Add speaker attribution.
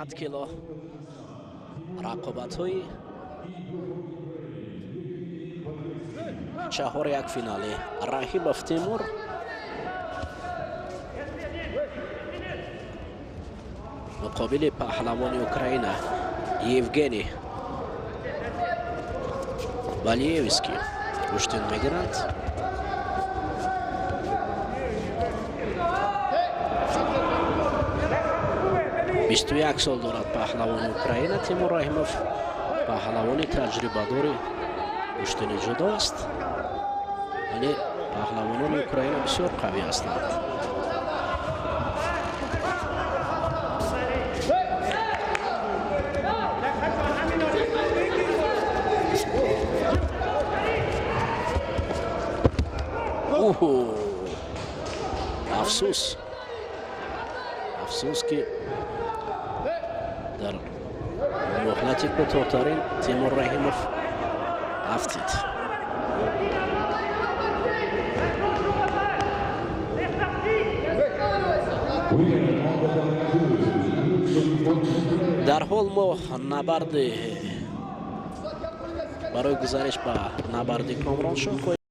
Speaker 1: 100 кило рақобатҳои чаҳор як финали Раҳимов Тимур муқобили паҳлавони Украина Евгений Балиевский гӯштин мегиранд. 21 сол дорад паҳлавони Украина Тимур Раҳимов, паҳлавони таҷрибадори гӯштини ҷудо аст, вале паҳлавонони Украина бисёр қавӣ ҳастанд. Афсӯс, афсӯс, ки дар муҳлати кӯтоҳтарин Тимур Раҳимов афтид. Дар ҳол мо набарди барои гузариш ба набарди Комроншоҳ.